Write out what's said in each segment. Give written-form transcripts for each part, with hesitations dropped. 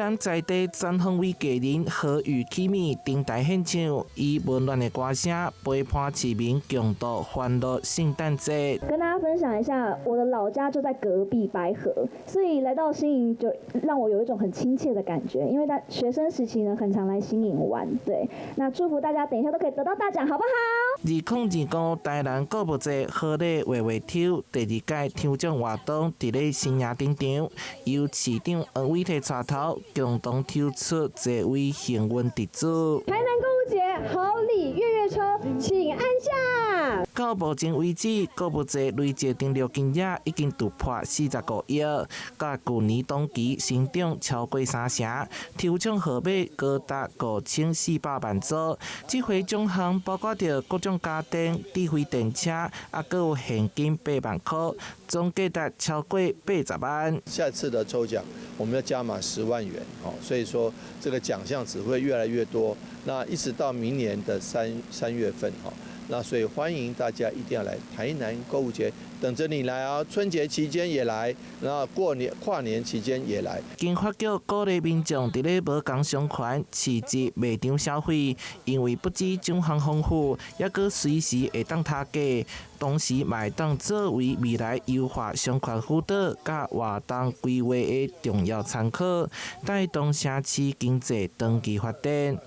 南在地全方位藝人何宇 Kimi 登台獻唱，以溫暖的歌聲陪伴市民共度歡樂聖誕節。跟大家分享一下，我的老家就在隔壁白河，所以來到新營就讓我有一種很親切的感覺。因為在學生時期呢，很常來新營玩。對，那祝福大家，等一下都可以得到大獎，好不好？2025台南購物節好禮畫畫抽第二屆抽獎活動，佇咧新營登場，由市長黃偉哲帶頭，共同抽出這位幸運得主。台南購物節好禮月月抽，請按下。到目前為止，購物節累計登錄金額已經突破45億，佮舊年同期成長超過三成，抽獎號碼高達5400萬組。這回獎項包括著各種家電、智慧電車，啊，閣有現金8萬箍，總價值超過80萬。下次的抽獎，我們要加碼10萬元，哦，所以說這個獎項只會越來越多。那一直到明年的3月份，哈。那所以歡迎大家一定要來台南購物節，等着你來啊！春節期間也來，然後過年跨年期間也來。經發局鼓勵民眾佇咧無仝商圈市集賣場消費，因為不止獎項豐富，猶閣隨時會當殺價，同時嘛會當作為未來優化商圈輔導佮活動規劃的重要參考，帶動城市經濟長期發展。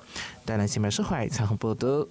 台南新聞社採訪報導。